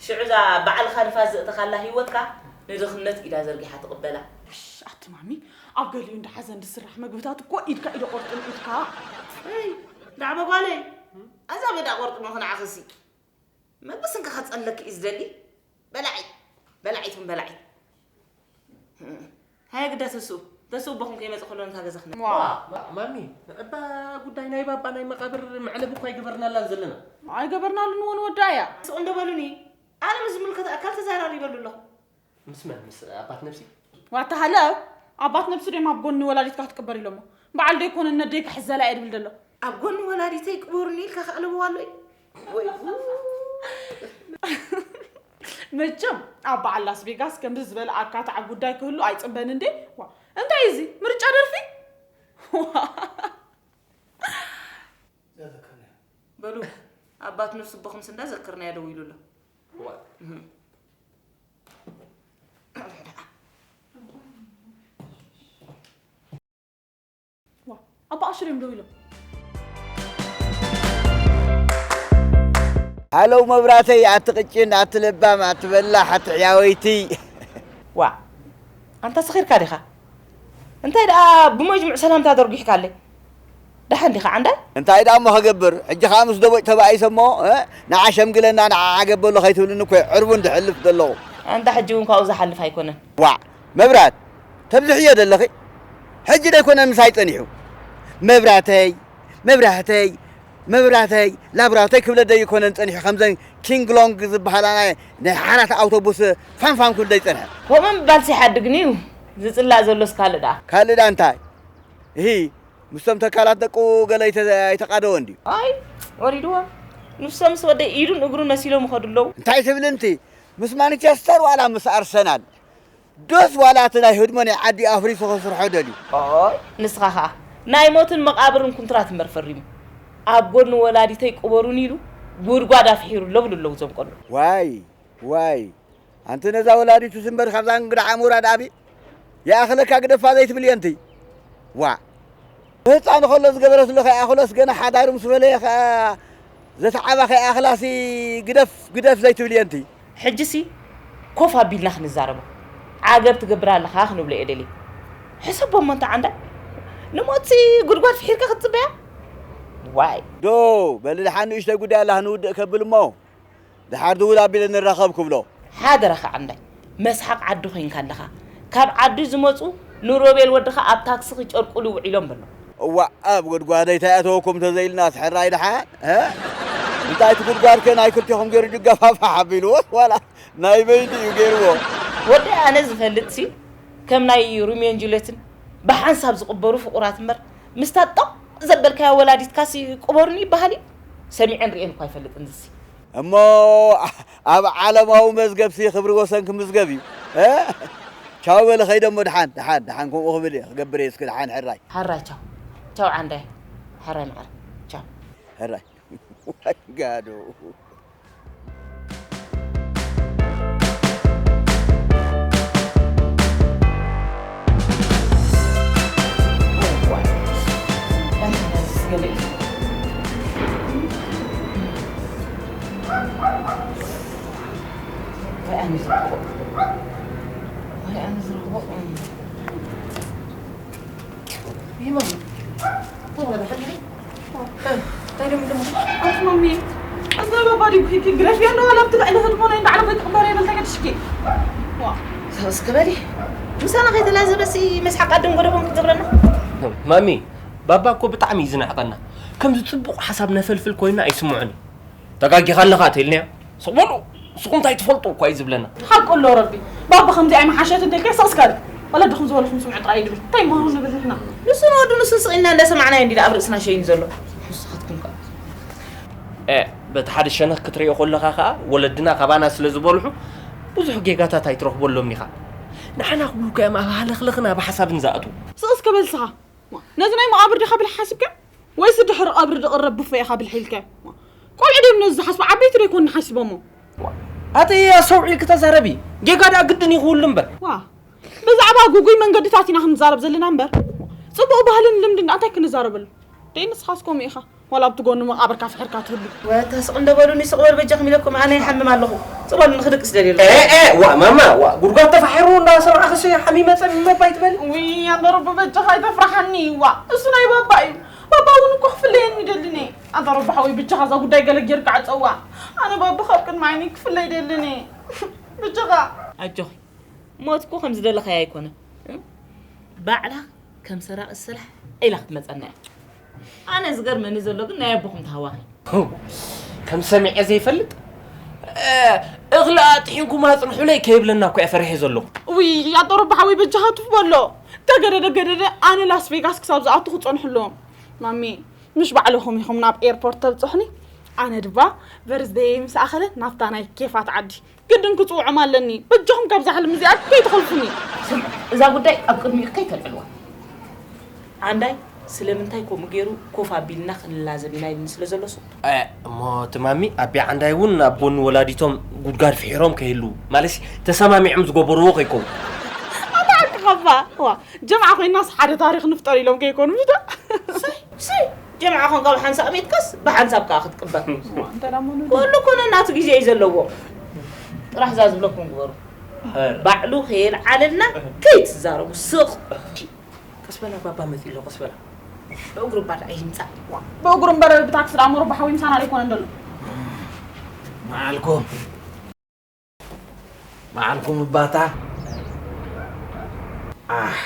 ሽዑ እዛ ባዕልኻ ንፋስ ዘእተኻላ ህይወትካ ንድኽነት ኢዳ ዘርጊሓ ትቕበላ። እሽ፣ ኣቲ ማሚ፣ ኣብ ገሊኡ እንዳ ሓዘን ዝስራሕ መግብታት እኮ ኢድካ ኢደ ቆርጥም ኢድካ። እይ፣ ዳዕበ ጓለይ፣ ኣዛ በዳ ቆርጥሞ ክንዓኽሲ። መግቢ ስንቂ ከጸለኪ እዩ ዝደሊ። በላዒ፣ በላዒ ትኹን በላዒ። ሃየ ግዳ ተስኡ፣ ተስኡ ኣቦኹም ከይመጽእ ከሎ ነታ ገዛ ክነ-፣ ዋ። ዋ፣ ማ-፣ ማሚ፣ ንዕባ ጉዳይ ናይ ባባ ናይ መቓብር መዕለቢ እኳ ኣይገበርናላን ዘለና። ኣይገበርናሉን እውን ወዳ እያ። ስቕ እንዶ በሉኒ። ኣነ ምስ ዝምልከት ኣካል ተዛራሪበሉ ኣለኹ። ምስ መን? ምስ ኣባት ነብሲ? ዋታ ሃለው፣ ኣባት ነብሲ ድዮም ኣብ ጎኒ ወላዲትካ ክትቅበር ኢሎሞ? በዓል ዶ ኣይኮነን ነደይ ክሕዘላ እየ ድብል ደሎ? ኣብ ጎኒ ወላዲተይ ቅበሩኒ ኢልካ ከዕልብዋ ኣሎ እዩ። ወይ ጉድ። መቸም ኣብ በዓል ላስ ቬጋስ ከምዚ ዝበለ ኣካታዒ ጉዳይ ክህሉ ኣይጽበን እንዴ? ዋ፣ እንታይ እዚ? ምርጫ ደርፊ? ዋ። ዘዘከርናዮ። በሉ፣ ኣባት ነብሲ ኣቦኹምስ እንዳ ዘከርናዮ ደው ኢሉ ኣሎ። ዋ። እህ። ዋ፣ ኣባ ኣሽር እዮም ደው ኢሎም። ሃለው መብራተይ፣ ኣቲ ቅጭን፣ ኣቲ ለባም፣ ኣቲ በላሕ፣ ኣቲ ሕያወይቲ። ዋ፣ ኣንታ ሰኺርካ ዲኻ? እንታይ ደኣ ብመጅሙዕ ሰላምታ ደርጒሕካለይ? ደሓን ዲኻ ዓንዳይ? እንታይ ደኣ እሞ ክገብር? ሕጂ ኸኣ ምስ ደቦጭ ተባኢሰ እሞ፣ እ፣ ንዓ ሸምግለና፣ ንዓ ዓገብ በሎ ከይትብልኒ እኮ እየ ዕርቡን ድሕልፍ ዘለኹ። ኣንታ ሕጂ እውን ካብኡ ዝሓልፍ ኣይኮነን። ዋዕ! መብራት፣ ተብዝሕዮ ደለኺ? ሕጂ ዶ ኣይኮነን ምሳይ ጸኒሑ? መብራተይ፣ መብራህተይ፣ መብራተይ፣ ላብራተይ ክብለ ዶ ኣይኮነን ጸኒሑ? ከምዘን ኪንግ ሎንግ ዝበሃላ ናይ፣ ናይ ሓራት ኣውቶቡስ ፋንፋን ክብል ዶ ይጸንሐ? ከምኡ ምባልሲ ይሓድግኒ እዩ። ዝጽላእ ዘሎስ ካልእ ደኣ? ካልእ ደኣ እንታይ? እሂ፣ ምስቶም ተካላት ደቁ ገለ ኣይተ-፣ ኣይተቃደወን ድዩ? ኣይ፣ ወሪድዎም። ንሶምስ ወደይ ኢዱን እግሩን መሲሎም ይኸዱ ኣለዉ። እንታይ ትብል እንቲ? ምስ ማንቸስተር ዋላ ምስ ኣርሰናል? ዶስ ዋላ እቲ ናይ ህድሞ ናይ ዓዲ ኣፍሪሱ ከስርሖ ደልዩ? ኦይ፣ ንስኻ ኸኣ ናይ ሞትን መቓብርን ኩንትራት እምበር ፈሪሙ። ኣብ ጎኒ ወላዲተይ ቅበሩኒ ኢሉ ጉድጓድ ኣፍሒሩ ኣሎ ብሉ ኣለዉ እዞም ቆልዑ። ዋይ፣ ዋይ፣ ኣንቲ ነዛ ወላዲቱ ዝንበር ካብዛ እንግዳ ዓሙራ ደኣቢ ይኣኽለካ ግደፋ ዘይትብል እየ እንቲ። ዋዕ! ህፃን ከሎ ዝገበረትሉ ከይኣኽሎስ ገና ሓዳሩ ምስ ፈለየ ከኣ ዘተዓባ ከይኣኽላሲ ግደፍ፣ ግደፍ ዘይትብል እየ እንቲ። ሕጂሲ ኮፍ ኣቢልና ክንዛረቦ። ዓገብ ትገብር ኣለኻ ክንብሎ እየ ደልየ። ሕሰቦ እሞ እንተ ዓንዳ፣ ንሞትሲ ጉድጓድ ፍሒርካ ክትጽበያ? ዋይ። ዶ፣ በሊ ደሓን ንእሽተይ ጉዳይ ኣላ ክንውድእ ከብል እሞ፣ ደሓር ድውል ኣቢለ ንራኸብ ክብሎ። ሓደራኻ ዓንዳይ፣ መስሓቕ ዓዲ ኮይንካ ኣለኻ። ካብ ዓዲ ዝመጹ ንሮቤል ወድኻ ኣብ ታክሲ ክጨርቁሉ ውዒሎም በሎ። እዋእ፣ ኣብ ጉድጓደይ እንታይ ኣተወኩም ተዘይልናስ ሕራይ ደሓን፣ እ? እንታይ እቲ ጉድጓድ ከ ናይ ክልቴኹም ገይሩ ድገፋፋሕ ኣቢልዎስ ዋላ ናይ በይኑ እዩ ገይርዎ። ወደይ ኣነ ዝፈልጥሲ ከም ናይ ሮሚዮን ጁልየትን ብሓንሳብ ዝቕበሩ ፍቑራት እምበር ምስታ ጦቕ ዘበልካያ ወላዲትካሲ ቅበሩኒ ይበሃል እዩ። ሰሚዐን ርእየን እኳ ኣይፈልጥን ዝሲ። እሞ ኣብ ዓለማዊ መዝገብሲ ክብሪ ወሰን ክምዝገብ እዩ። እ? ቻው በለ ኸይደ እሞ ደሓን፣ ደሓን፣ ደሓን ከምኡ ክብል እየ፣ ክገብር እየ እስኪ ደሓን ሕራይ። ሕራይ ቻው። ቻው ዓንዳይ። ሕራይ መዓር። ቻው። ሕራይ። ጋዶ። ይመን ተበለ ሕድሪ እንታይ ደሞ ደሞ ኣቲ ማሚ፣ እዚ ናይ ባባ ዲጉ ሂኪ ግረፍ ያለው ኣላብቲ ልዕሊ ህድሞ ናይ እንዳዕለ ወይ ክቕበር የብል ተገድሽኪ። ዋ። እስከ በሊ ምሳና ከይተላዘበሲ መስሓቕ ኣደን ጎደቦን ክትገብረና። ማሚ፣ ባባ እኮ ብጣዕሚ እዩ ዝንዕቐና። ከምዚ ጽቡቕ ሓሳብ ነፈልፍል ኮይና ኣይስምዖን እዩ። ተጋጊኻ ኣለኻ ተኢልንያ። ስቕ በሉ፣ ንስኹም እንታይ ትፈልጡ እኳ እዩ ዝብለና። ሓቁ ኣሎ ረቢ። ባባ ከምዚ ኣይመሓሸት እንተልካ ስቕ እስከ በል። ወለድኹም ዝበልኹም ስምዑ ጥራይ እዩ ድብል። እንታይ ምሃሩ ንብል ንሕና? ንሱ ንወዱ ንሱ ስቕ ኢልና እንዳሰማዕናዮ እንዲና ኣብ ርእስና ሸይኑ ዘሎ። ንስኻትኩም ከ? እ፣ በቲ ሓደ ሸነኽ ክትሪኦ ከለኻ ኸኣ ወለድና ካባና ስለ ዝበልሑ ብዙሕ ጌጋታት ኣይትረኽበሎምን ኢኻ። ንዓና ክብሉ እኮ እዮም ኣብ ሃለኽለኽን ኣብ ሓሳብን ዝኣትዉ። ስቕ እስከ በል ንስኻ። ነዚ ናይ መቓብር ዲኻ ብል ሓሲብካ? ወይስ ድሕሪ ቀብሪ ድቕረብ ብፎ ኢኻ ብል ሒልካ? ቆልዑ ድዮም ነዚ ዝሓስቡ? ዓበይቲ ዶ ኣይኮኑን ሓሲቦሞ? ኣቲ ኣስተውዒልኪ ተዛረቢ። ጌጋ ደኣ ግድን እዩ ክህሉ እምበር። ዋ፣ ብዛዕባ ጉጉይ መንገድታት ኢና ክንዛረብ ዘለና እምበር፣ ጽቡቕ ባህልን ልምድን ደኣ እንታይ ክንዛረበሉ? ደይ ንስኻስ ከምኡ ኢኻ። ዋላ ኣብቲ ጎኒ መቓብርካ ፍሒርካ ትህሉ። ወታ ስቕ እንደ በሉኒ፣ ስቕ በሉ በጃኹም ኢለኩም፣ ኣነ ይሓምም ኣለኹ። ስቕ በሉ ንኽድቅስ ደልየ ኣለኹ። ኤ፣ ኤ፣ ዋ፣ ማማ፣ ዋ፣ ጉድጓድ ተፋሒሩ እንዳሰማዕክሲ ሓሚመ ጸሚመ እባ ኣይትበሊ። ውይ፣ ኣንተ ረቢ በጃኻ ኣይተፍርሓኒ። ዋ፣ እሱ ናይ ባባ እዩ። ባባ እውን እኮ ክፍለየኒ ይደልኒ። ኣንተ ረቢ ሓወይ፣ ብጃኻ እዛ ጉዳይ ገለ ጌርካ ዕጸዋ። ኣነ ባባ ካብ ቅድሚ ዓይነይ ክፍለ ይደልኒ። ብጃኻ። ኣጆኺ፣ ሞት እኮ ከም ዝደለኻዮ ኣይኮነን። እ? ባዕላ ከም ሰራቒ ስራሕ ኢላ ክትመጸና እያ። ኣነ ዝገርመኒ ዘሎ ግን ናይ ኣቦኹም ተሃዋኺ። ሁ፣ ከም ሰሚዐ ዘይፈልጥ፣ እ፣ እኽሊ ኣጥሒንኩም ኣጽንሑለይ ከይብለና እኮ እየ ፈሪሐ ዘለኹ። ውይ፣ ኣቶ ረቢ ሓወይ በጃኻ ቱፍ በሎ። ተገደደ ገደደ፣ ኣነ ላስ ቬጋስ ክሳብ ዝኣቱ ክጸንሑ ኣለዎም። ማሚ፣ ምሽ ባዕልኹም ኢኹም ናብ ኤርፖርት ተብጽሑኒ። ኣነ ድማ በርዝደየይ ምስ ኣኸለ ናብታ ናይ ኬፋት ዓዲ ግድን ክጽውዖም ኣለኒ። በጃኹም ካብዛ ሕልሚ እዚኣ ከይትኸልፉኒ። ስምዑ፣ እዛ ጉዳይ ኣብ ቅድሚኡ ከይተልዕልዋ። ዓንዳይ ስለምንታይ ከምኡ ገይሩ ኮፍ ኣቢልና ክንላዘብ ኢና ኢልኒ ስለ ዘሎ ሱ። እ፣ እሞ እቲ ማሚ ኣቢ ዓንዳይ እውን ኣብ ጎኒ ወላዲቶም ጉድጋድ ፍሒሮም ከይህልዉ፣ ማለትሲ ተሰማሚዖም ዝገበርዎ ከይከውን። ኣታ ሓቅኻ እባ። ዋ፣ ጀምዓ ኮይናስ ሓደ ታሪኽ ንፍጠር ኢሎም ከይኮኑ ምሽ ዶ? ስይ፣ ስይ፣ ጀምዓ ኮንካ ብሓንሳብ ሜትካስ ብሓንሳብ ከኣ ክትቅበር። እንተ ደኣ መኑ ኩሉ እኮ ነናቱ ግዜ እዩ ዘለዎ። ጥራሕ እዛ ዝብለኩም ግበሩ። ባዕሉ ከየልዓለልና ከይትዛረቡ ስቕ። ቀስ በላ ባባ መጺኡ ኣሎ፣ ቀስ በላ። ብእግሩ እባ ደኣ ይምጻእ። ብእግሩ እምበር ብታክሲ ደኣ መረባ ሓወይ ምሳና ኣይኮነን ዘሎ። መዓልኩም። መዓልኩም እባታ። ኣህ፣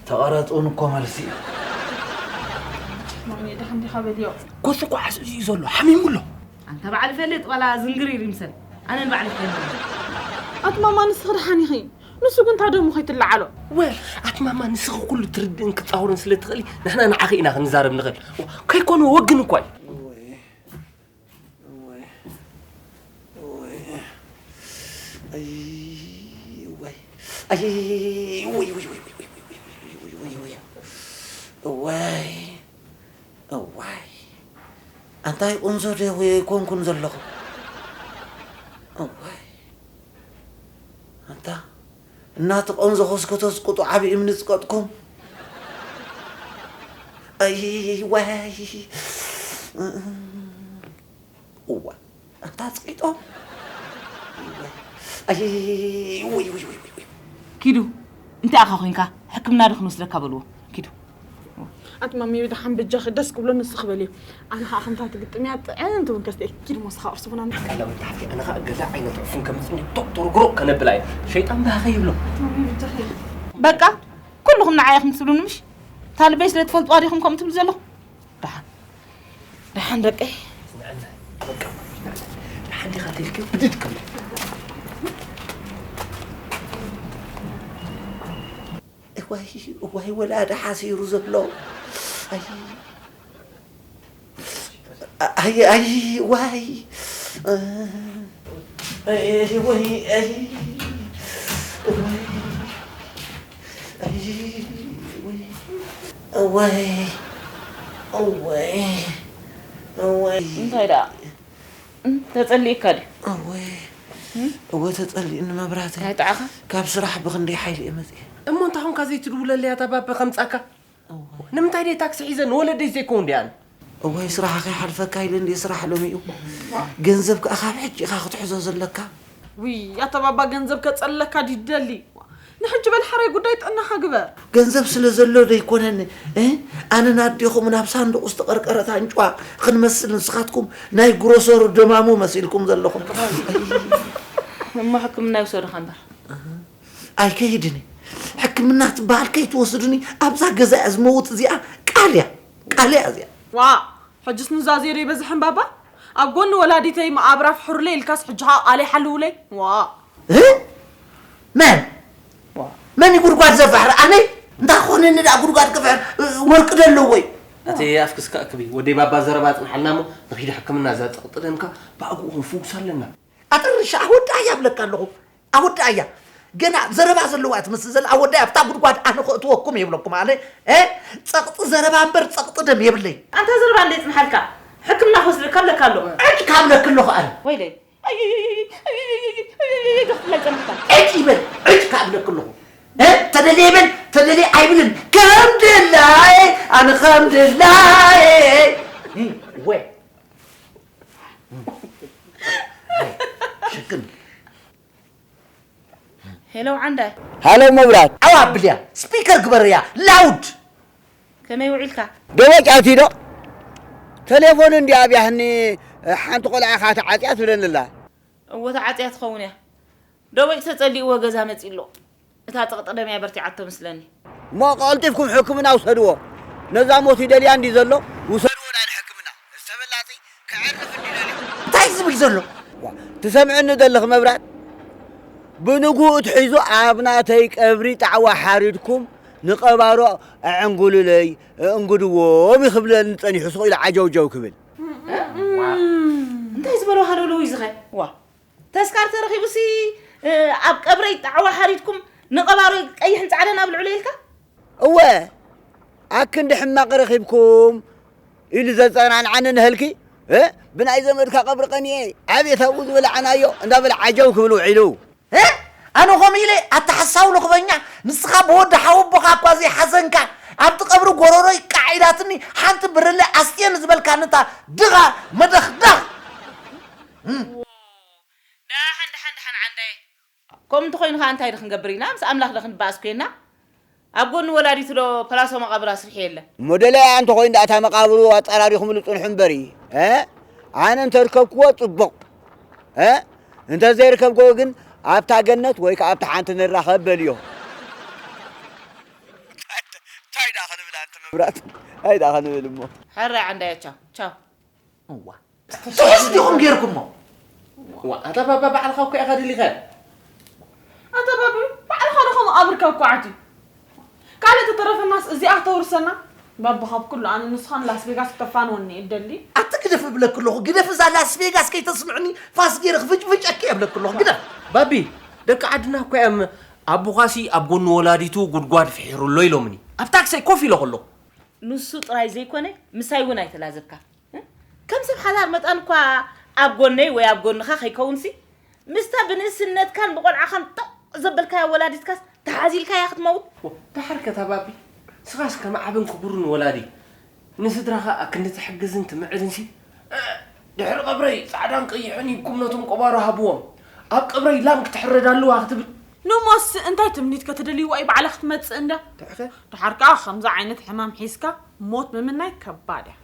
ተቐረጽ እውን እኮ መልሲ እዩ። ማሚ፣ ደሓን ዲኻ በልዮ። ኮስ እኮ ዓስኡ እዩ ዘሎ፣ ሓሚሙ ኣሎ። ኣንታ በዓል ፈልጥ ዋላ ዝንግሪር ይምሰል። ኣነ ንባዕለይ ይፈልጥ። ኣቲ ማማ፣ ንስኺ ደሓን ኢኺ። ንሱ ግን እታ ደሙ ከይትለዓሎ። ወ፣ ኣቲ ማማ፣ ንስኺ ኩሉ ትርድእን ክትጻወርን ስለ ትኽእሊ፣ ንሕና ንዓኺ ኢና ክንዛረብ ንኽእል። ወ፣ ከይኮነ ወግን እኳ እዩ። እወይ፣ እወይ፣ እወይ። ኣይ፣ እወይ። ኣይ፣ እወይ፣ እወይ፣ እወይ። እወይ፣ ኣንታይ ቆንዞ ዶ ኮንኩን ዘለኹ? እወይ፣ ኣንታ እናተቐንዘኹስ ከተስቅጡ ዓቢ እምኒ ዝቀጥኩም። ኣይ፣ ዋይ። እዋ፣ ኣንታ ጽቂጦም። እወ፣ ኣይ፣ ውይ፣ ውይ፣ ውይ፣ ውይ፣ ውይ። ኪዱ እንታይ ኣኻ ኮንካ? ሕክምና ዶ ክንወስደካ በልዎ። ኪዱ። ኣቲ ማሚ፣ ብድሓን በጃኺ ደስ ክብሎ ንስኺ በልዮ። ኣነ ኸዓ ከምታ ትግጥምያ ጥዕምቲ እውን ከስተ እየ። ኪዱ ሞ ስኻ ቁርሲ ቡና ንስተ። ቃላ መታሕቲ ኣነ ኸዓ ገዛ ዓይነት ዕፉን ከምፅኒ ዶክተር ግሮ ከነብላ እየ። ሸይጣን ባህ ከይብሎ። ማሚ፣ በጃኺ። በቃ ኩልኹም ንዓይ ኢኹም ትብሉኒ ምሽ? እታ ልበይ ስለ ትፈልጥዋ ዲኹም ከምኡ ትብሉ ዘለኹም? ደሓን ደሓን ደቀይ። ንዕና በቃ ንዕና ሓንዲኻ ተልክዮ ብድድ ከም እዋይ እዋይ ወላዳ ሓሲሩ ዘሎ ኣይ ኣይ ኣይ ዋይ ኣይ ወይ ኣይ ወይ እንታይ ደኣ ተጸሊእካ ድዩ? እወ ተጸሊእኒ መብራህተይ። እንታይ ጠዓኻ? ካብ ስራሕ ብኽንደይ ሓይሊ እየ መጺአ። እሞ እንታይ ኾንካ ዘይትድውለለይ ኣታ ባባ ከምጻካ? ንምንታይ ደይ ታክሲ ሒዘ ንወለደይ ዘይከውን ድኣን? እዋይ ስራሕኻ ይሓልፈካ ኢለ እንድየ ስራሕ ሎሚኡ። ገንዘብ ከኣ ካብ ሕጂ ኢኻ ክትሕዞ ዘለካ። ውይ ኣታ ባባ ገንዘብ ከጸልለካ ድዩ ትደሊ? ንሕጂ በል ሓራይ ጉዳይ ጥዕናኻ ግበር። ገንዘብ ስለ ዘሎ ዶ ኣይኮነን ኣነን ኣዴኹምን ኣብ ሳንዱቕ ዝተቐርቀረት ኣንጭዋ ክንመስል ንስኻትኩም ናይ ግሮሰሩ ደማሙ መሲልኩም ዘለኹም። እሞ ሕክምና ይውሰዱኻ እምበር። ኣይከይድን ሕክምና ትበሃል ከይትወስዱኒ ኣብዛ ገዛ እያ ዝመውት እዚኣ ቃል እያ ቃል እያ እዚኣ። ዋ ሕጅስ ኑዛ ዜሮ ይበዝሕን ባባ ኣብ ጎኒ ወላዲተይ መኣብራ ፍሕሩለይ ኢልካስ ሕጂ ኸዓ ቃለይ ሓልውለይ ዋ እ? መን መን እዩ ጉድጓድ ዘፍሕር ኣነይ እንታይ ኮነኒ ደኣ ጉድጓድ ክፍሕር ወርቂ ደለዎ እዩ ኣቲ ኣፍክስ ከእክቢ ወደይ ባባ ዘረባ ጽንሓልና እሞ ንኺድ ሕክምና እዛ ጸቕጢ ደምካ ብኣግኡ ክንፍውስ ኣለና ኣጥርሻ ኣወዳእያ እብለካ ኣለኹ ኣወዳእያ ገና ዘረባ ዘለዋ ትመስል ዘላ ኣወዳእያ ኣብታ ጉድጓድ ኣነ ከእትወኩም የብለኩም ኣነ እ ጸቕጢ ዘረባ እምበር ጸቕጢ ደም የብለይ ኣንታ ዘረባ እንደ ይጽንሓልካ ሕክምና ክወስደልካ እብለካ ኣለኹ ዕጭ ካብለክ ኣለኹ ኣነ ወይለይ ዕጭ ይበል ዕጭ ካብለክ ኣለኹ ተደልየ ይበል ተደልየ ኣይብልን ከም ድላየ ኣነ ከም ድላየ ወይ ሽግን ሄሎ ዓንዳይ ሃሎ መብራት ዓው ኣብልያ ስፒከር ግበርያ ላውድ ከመይ ውዒልካ ደበጫቲ ዶ ተሌፎን እንዲ ኣብያህኒ ሓንቲ ቆልዓ ኢኻ ተዓፅያ ትብለኒ ኣላ እወ ተዓፅያ ትኸውን እያ ደበጭ ተፀሊእዎ ገዛ መፂ ኣሎ እታ ጸቕጢ ደም እያ በርቲዓቶ መስለኒ። እሞ ቀልጢፍኩም ሕክምና ውሰድዎ። ነዛ ሞት ይደልያ እንድዩ ዘሎ ውሰድዎ ናብ ሕክምና። እዚ ተበላጺ ከዕርፍ እንድዩ ደልዩ። እንታይ ዝብል ዘሎ? ትሰምዕኒ ዘለኺ መብራት? ብንግኡ ትሒዙ ኣብ ናተይ ቀብሪ ጣዕዋ ሓሪድኩም ንቐባሮ ኣዕንጉሉለይ ኣእንግድዎም እዩ ክብለኒ ጸኒሑ ስቕ ኢሉ ዓጀውጀው ክብል። እንታይ ዝበሎ ሃለውለው እዩ ዝኸ? ዋ ተስካር ተረኺቡሲ ኣብ ቀብረይ ጣዕዋ ሓሪድኩም ንቐባሮይ ቀይሕን ፃዕዳን ኣብልዕሎ ኢልካ? እወ ኣክንዲ ሕማቕ ረኺብኩም ኢሉ ዘፀናንዓኒ ንሀልኪ ብናይ ዘመድካ ቀብሪ ቀኒኤ ዓብየት ኣብኡ ዝበላዕናዮ እንዳበለ ዓጀው ክብል ውዒሉ። ኣነ ከምኡ ኢለ ኣታ ሓሳዊ ልኽበኛ ንስኻ ብወዲ ሓወቦኻ እኳ ዘይሓዘንካ ኣብቲ ቀብሪ ጎረሮይ ቃዕ ኢላትኒ ሓንቲ ብርለ ኣስትየኒ ዝበልካኒ እታ ድኻ መደኽዳኽ ዳሓን ዳሓን ዳሓን ዓንዳየ ከምኡ እንተኾይኑ ኸዓ እንታይ ዶ ክንገብር ኢና ምስ ኣምላኽ ዶ ክንበኣስ ኮይና ኣብ ጎኒ ወላዲቱ ዶ ፐላሶ መቓብር ኣስርሑ የለ እሞ ደለያ እንተኾይኑ ደኣ እታ መቓብሩ ኣጠራሪኹምሉ ጽንሑ እምበሪ እ ኣነ እንተርከብክዎ ጽቡቕ እ እንተዘይርከብክዎ ግን ኣብታ ገነት ወይ ከዓ ኣብታ ሓንቲ ንራኸብ በልዮ እንታይ ደኣ ክንብል ኣንቲ መብራት እንታይ ደኣ ክንብል እሞ ሕራይ ዓንዳዮ ቻው ቻው እዋ ትሑዝ ዲኹም ጌርኩሞ ዋ ኣታ ባባ ባዕልኻ እኮ ኢኻ ደሊኻዮ ኣታ ባቢ ባዕልኻ ዶ ከም ኣብርካ እኮ ዓቲ ካልእ ተተረፈናስ እዚኣ ክተውርሰና ባቢ ካብ ኩሉ ኣነ ንስኻን ላስ ቬጋስ ክተፋንወኒ እየ ደሊ ኣቲ ግደፍ እብለኪ ኣለኹ ግደፍ እዛ ላስ ቬጋስ ከይተስምዕኒ ፋስ ገይረ ክፍጭፍጨኪ እየ እብለኪ ኣለኹ ግደፍ ባቢ ደቂ ዓድና እኮ እዮም ኣቦኻሲ ኣብ ጎኒ ወላዲቱ ጉድጓድ ፍሒሩሎ ኢሎምኒ ኣብ ታክሰይ ኮፍ ኢለ ከለኹ ንሱ ጥራይ ዘይኮነ ምሳይ እውን ኣይተላዘብካ ከም ሰብ ሓዳር መጠን እኳ ኣብ ጎነይ ወይ ኣብ ጎንኻ ከይከውንሲ ምስታ ብንእስነትካን ብቆልዓኻን ጠቕ ዘበልካያ ወላዲትካስ ተሓዚልካያ ክትመውት ደሓር ከታ ባቢ ስኻስ ከም ዓብን ክቡርን ወላዲ ንስድራኻ ክንዲ ትሕግዝን ትምዕድንሲ ድሕሪ ቀብረይ ጻዕዳን ቀይሕን ይብኩም ነቶም ቆባሮ ሃብዎም ኣብ ቀብረይ ላም ክትሕረድ ኣለዋ ክትብል። ንሞስ እንታይ ትምኒት ከተደልይዋ እዩ ባዕላ ክትመጽእ እንዳ። ትዕኸ። ድሓር ከኣ ከምዚ ዓይነት ሕማም ሒዝካ ሞት ምምናይ ከባድ እያ።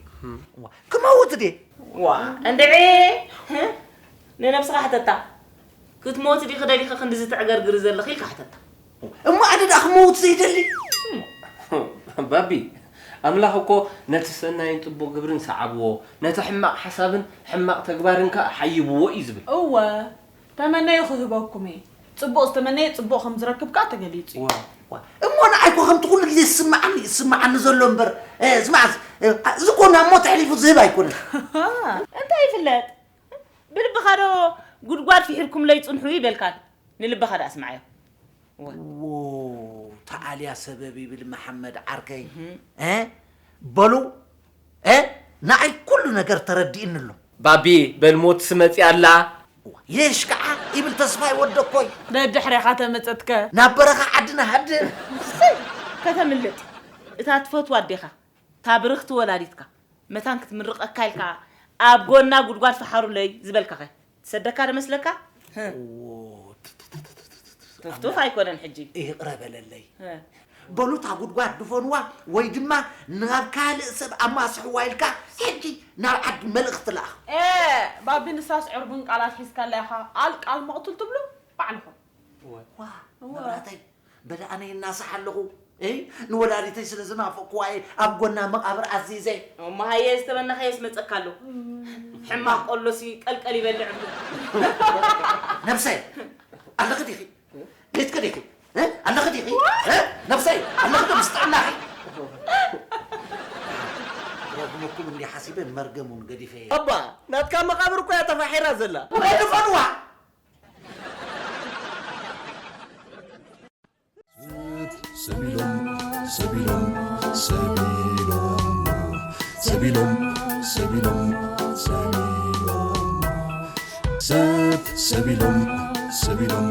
ክመውት ድየ? ዋ እንድዒ ንነብስኻ ሕተታ። ክትሞት ዲኺ ደሊኺ ክንዲ ዝተዕገርግሪ ዘለኺ ኢልካ ሕተታ። እሞ ኣነ ደኣ ክመውት ዘይደሊ። ባቢ ኣምላኽ እኮ ነቲ ሰናይን ጽቡቕ ግብርን ሰዓብዎ፣ ነቲ ሕማቕ ሓሳብን ሕማቕ ተግባርን ከኣ ሓይብዎ እዩ ዝብል። እወ ተመነዩ ክህበኩም እየ። ጽቡቕ ዝተመነየ ጽቡቕ ከም ዝረክብ ከኣ ተገሊጹ እዩ። ዋ፣ ዋ። እሞ ንዓይ እኮ ከምቲ ኩሉ ግዜ ዝስምዓኒ ዝስምዓኒ ዘሎ እምበር፣ እ፣ ስማዕ፣ እ፣ እዚ እኮ ናብ ሞት ኣሕሊፉ ዝህብ ኣይኮነን። እንታይ ይፍለጥ? ብልብኻ ዶ ጉድጓድ ፊሒርኩምለይ ጽንሑ ይበልካን? ንልብኻ ደኣ ስምዓዮ። እወ። ዎ፣ ተኣልያ ሰበብ ይብል መሓመድ ዓርከይ። እ? በሉ፣ እ? ንዓይ ኩሉ ነገር ተረዲእኒ ኣሎ። ባቢ፣ በል ሞትሲ መጺኣ ኣላ። የሽ ከዓ ይብል ተስፋይ ወደኮይ። ደድሕሬኻ ተመጸትከ? ናብ በረኻ ዓድና ሃድን። እሰይ፣ ከተምልጥ። እታ ትፈትዋ ኣዴኻ፣ እታ ብርኽቲ ወላዲትካ፣ መታን ክትምርቐካ ኢልካ ኣብ ጎና ጉድጓድ ፈሓሩለይ ዝበልካኸ ትሰደካ ዶ መስለካ? ህ። ዎ፣ ት- ት- ት- ት- ት- ት- ት- ትፍቱፍ ኣይኮነን ሕጂ። ይቕረ በለለይ። ህ። በሉ እታ ጉድጓድ ድፈንዋ ወይ ድማ ናብ ካልእ ሰብ ኣማስሕዋ ኢልካ ሕጂ ናብ ዓዲ መልእኽቲ ለኣኽ። ኤ ባቢ ንሳስ ዕርቡን ቃላት ሒዝካላ ኢኻ ኣልቃል መቕቱል ትብሉ ባዕልኹም። ዋ መብራተይ በደ ኣነ ይናሳሕ ኣለኹ። እይ ንወላዲተይ ስለ ዝናፈቅኩዋ እየ ኣብ ጎና መቓብር ኣዚዘ። እሞ ሃየ ዝተመነኻዮስ መጸካ ኣሎ። ሕማቕ ቆሎሲ ቀልቀል ይበልዕ እምበር። ነብሰይ ኣለኺ ዲኺ? ጌትኪ ዲኺ? እ? ኣለኺ ዲኺ? እ? ነብሰይ ኣለኺ ዶ ምስ ጥዕናኺ? ረግመኩም እንዲ ሓሲበ መርገሙን ገዲፈ እየ። ኣባ ናትካ መቓብር እኮ እያ ተፋሒራ ዘላ። ወይ ድፈንዋ። ሰቢሎም ሰቢሎም ሰቢሎም ሰቢሎም ሰቢሎም ሰቢሎም ሰት ሰቢሎም ሰቢሎም